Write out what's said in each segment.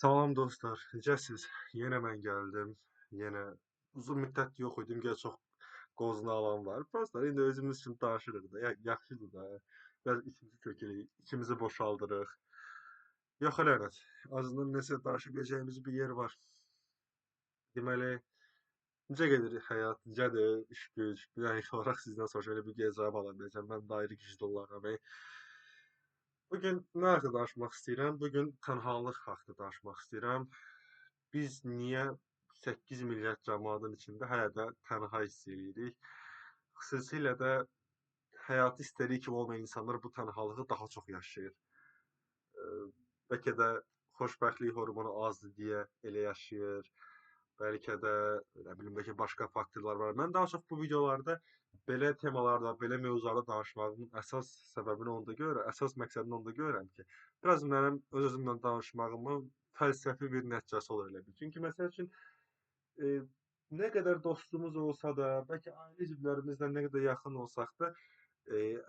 Salam dostlar, necəsiz? Yenə mən gəldim. Yenə uzun müddət yox idim, gəl çox qozunu alan var. Prosta indi özümüz üçün danışırıq da, yaxşıdır da. Biraz içimizi tökürük, içimizi boşaldırıq. Yox elə, azından nəsə danışa biləcəyimiz bir yer var. Deməli, necə gedir həyat, necədir iş güc? Bir dəqiqə olaraq sizdən soruşum, elə bir cavab ala biləcəm. Mən də ayrı güclü olaram. Bugün nə haqda danışmaq istəyirəm? Bugün tənhalıq haqda danışmaq istəyirəm. Biz niyə 8 milyard cəmaatın içində hələ də tənha hiss eləyirik? Xüsusilə də həyatı istədiyi kimi olmayan insanlar bu tənhalığı daha çox yaşayır. Bəlkə də xoşbəxtlik hormonu azdır deyə elə yaşayır. Bəlkə də, nə bilim, bəlkə başqa faktorlar var. Mən daha çox bu videolarda belə temalarda, belə mövzularda danışmağımın əsas səbəbini onda görürəm, əsas məqsədini onda görürəm ki, biraz mənim öz-özümlə danışmağımın fəlsəfi bir nəticəsi olur elə bil. Çünki məsəl üçün nə qədər dostumuz olsa da, bəlkə ailə üzvlərimizlə nə qədər yaxın olsaq da,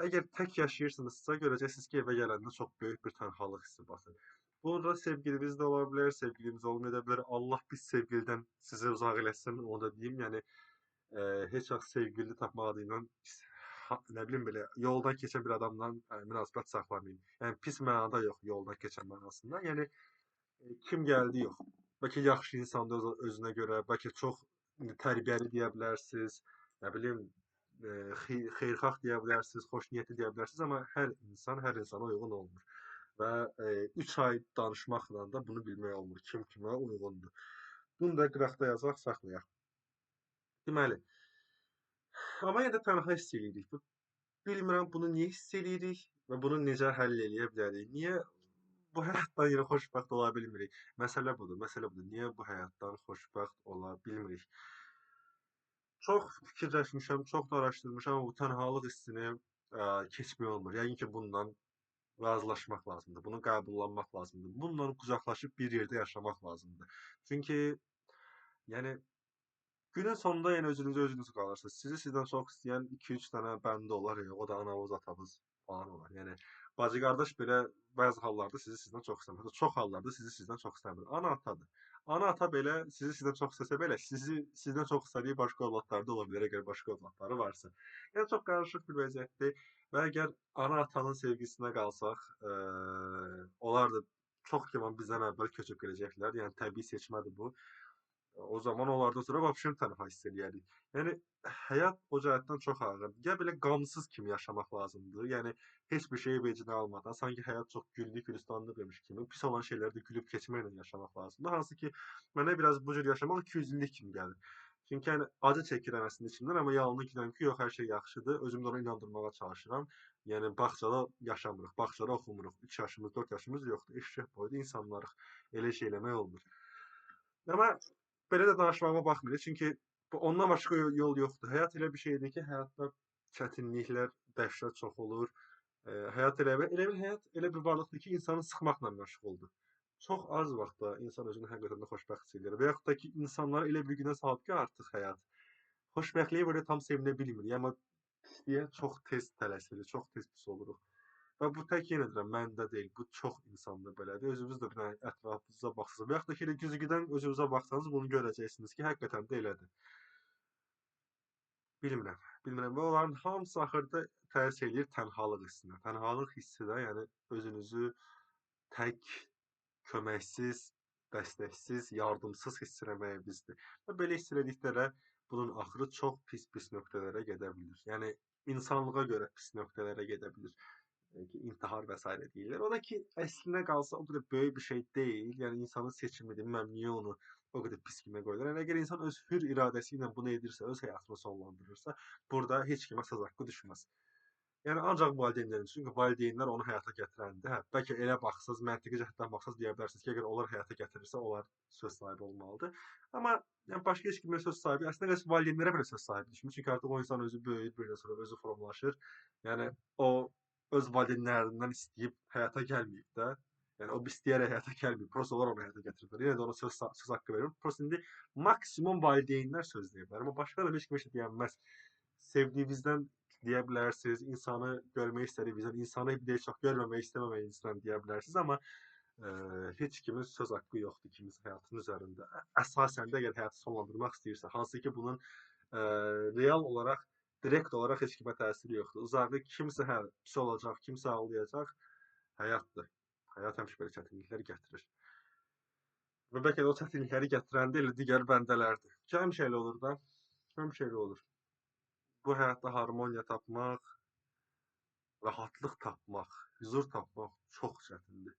əgər tək yaşayırsınızsa, görəcəksiniz ki, evə gələndə çox böyük bir tənhalıq hissi basır. Burada sevgiliniz də ola bilər, sevgiliniz olmaya da bilər. Allah pis sevgilidən sizi uzaq eləsin, onu da deyim. Yəni heç vaxt sevgili tapmaq adı ilə nə bilim belə yoldan keçən bir adamla münasibət saxlamayın. Yəni pis mənada yox, yoldan keçən mənasında. Yəni kim gəldi yox. Bəlkə yaxşı insandır özünə görə, bəlkə çox tərbiyəli deyə bilərsiniz, nə bilim xeyirxah deyə bilərsiniz, xoş niyyətli deyə bilərsiniz, amma hər insan hər insana uyğun olmur. Və 3 ay danışmaqla da bunu bilmək olmur, kim kimə uyğundur. Bunu da qıraqda yazaq, saxlayaq. Deməli, amma yenə də tənha hiss eləyirik. Bilmirəm bunu niyə hiss eləyirik və bunu necə həll eləyə bilərik? Niyə bu həyatdan yenə xoşbəxt ola bilmirik? Məsələ budur, məsələ budur. Niyə bu həyatdan xoşbəxt ola bilmirik? Çox fikirləşmişəm, çox da araşdırmışam, amma bu tənhalıq hissini keçmək olmur. Yəqin ki, bundan razılaşmaq lazımdır, bunu qəbullanmaq lazımdır, bununla qucaqlaşıb bir yerdə yaşamaq lazımdır. Çünki, yəni, günün sonunda yenə özünüzə özünüz qalırsınız. Sizi sizdən çox istəyən 2-3 dənə bəndə olar, yəni, o da anamız, atamız falan olar. Yəni, bacı qardaş belə bəzi hallarda sizi sizdən çox istəmir. Hətta çox hallarda sizi sizdən çox istəmir. Ana atadır. Ana ata belə sizi sizdən çox istəsə belə, sizi sizdən çox istədiyi başqa övladları da ola bilər, əgər başqa övladları varsa. Yəni, çox qarışıq bir vəziyyətdir. Və əgər ana-atanın sevgisinə qalsaq, onlar da çox güman bizdən əvvəl köçüb gələcəklər. Yəni, təbii seçmədir bu. O zaman onlardan sonra vəbşim tənha hiss eləyərik. Yəni, həyat o cəhətdən çox ağır. Ya belə qamsız kimi yaşamaq lazımdır. Yəni, heç bir şeyi vecinə almadan, sanki həyat çox güllük, gülistanlıq imiş kimi, pis olan şeyləri də gülüb keçməklə yaşamaq lazımdır. Hansı ki, mənə biraz bu cür yaşamaq ikiyüzlülük kimi gəlir. Çünki yəni, acı çəkirəm əslində içimdən, amma yalanı deyirəm ki, yox, hər şey yaxşıdır. Özümü də ona inandırmağa çalışıram. Yəni, bağçada yaşamırıq, bağçada oxumuruq. 3 yaşımız, 4 yaşımız yoxdur. Eşşək boyda insanlarıq. Elə şey eləmək olmur. Amma belə də danışmağıma baxmır. Çünki ondan başqa yol yoxdur. Həyat elə bir şeydir ki, həyatda çətinliklər, dəhşət çox olur. Həyat elə bir həyat elə bir varlıqdır ki, insanı sıxmaqla məşğuldur. Çox az vaxtda insan özünü həqiqətən də xoşbəxt hiss edir. Və yaxud da ki, insanları elə bir günə salıb ki, artıq həyat xoşbəxtliyə belə tam sevinə bilmir. Yəni, pisliyə çox tez tələsirik, çox tez pis oluruq. Və bu tək yenə deyirəm, məndə deyil, bu çox insanda belədir. Özünüz də bir dənə ətrafınıza baxsanız və yaxud da ki, elə güzgüdən özünüzə baxsanız bunu görəcəksiniz ki, həqiqətən də elədir. Bilmirəm, bilmirəm. Və onların hamısı axırda təsir eləyir tənhalıq hissinə. Tənhalıq hissi də, yəni özünüzü tək, köməksiz, dəstəksiz, yardımsız hiss eləməyimizdir. Və belə hiss elədikdə də bunun axırı çox pis-pis nöqtələrə gedə bilir. Yəni, insanlığa görə pis nöqtələrə gedə bilir. Ki, intihar və s. deyirlər. O da ki, əslinə qalsa o qədər böyük bir şey deyil. Yəni, insanın seçimidir. Bilməm, niyə onu o qədər pis kimə qoyurlar. Yəni, əgər insan öz hür iradəsi ilə bunu edirsə, öz həyatını sonlandırırsa, burada heç kimə söz haqqı düşməz. Yəni, ancaq valideynlərin, çünki valideynlər onu həyata gətirəndir. Hə, bəlkə elə baxsaz, məntiqi cəhətdən baxsaz deyə bilərsiniz ki, əgər onlar həyata gətirirsə, onlar söz sahibi olmalıdır. Amma yəni, başqa heç kimə söz sahibi, əslində qalsa valideynlərə belə söz sahibi düşmür. Çünki artıq o insan özü böyüyür, bir sonra özü formalaşır. Yəni, o öz valideynlərindən istəyib həyata gəlməyib də. Yəni, o istəyərək həyata gəlməyib. Prosta onlar onu həyata gətiriblər. Yenə də ona söz haqqı verir. Prosta indi maksimum valideynlər söz deyə bilər. Amma başqa da heç kimə şey deyənməz. Sevdiyinizdən deyə bilərsiniz, insanı görmək istədiyinizdən, insanı bir də çox görməmək istəməməyinizdən deyə bilərsiniz, amma Heç kimin söz haqqı yoxdur kiminsə həyatının üzərində. Əsasən də əgər həyatı sonlandırmaq istəyirsə, hansı ki bunun real olaraq, direkt olaraq heç kimə təsiri yoxdur. Uzaqda kimsə hə pis olacaq, kimsə ağlayacaq. Həyatdır. Həyat həmişə belə çətinliklər gətirir. Və bəlkə də o çətinlikləri gətirən də elə digər bəndələrdir. Ki, həmişə elə olur da. Həmişə elə olur. Bu həyatda harmoniya tapmaq, rahatlıq tapmaq, huzur tapmaq çox çətindir.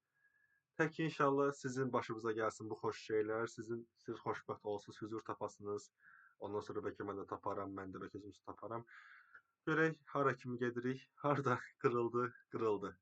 Tək inşallah sizin başınıza gəlsin bu xoş şeylər, siz xoşbəxt olsunuz, huzur tapasınız. Ondan sonra bəlkə mən də taparam, mən də bəlkə özüm taparam. Görək hara kimi gedirik, harda qırıldı, qırıldı.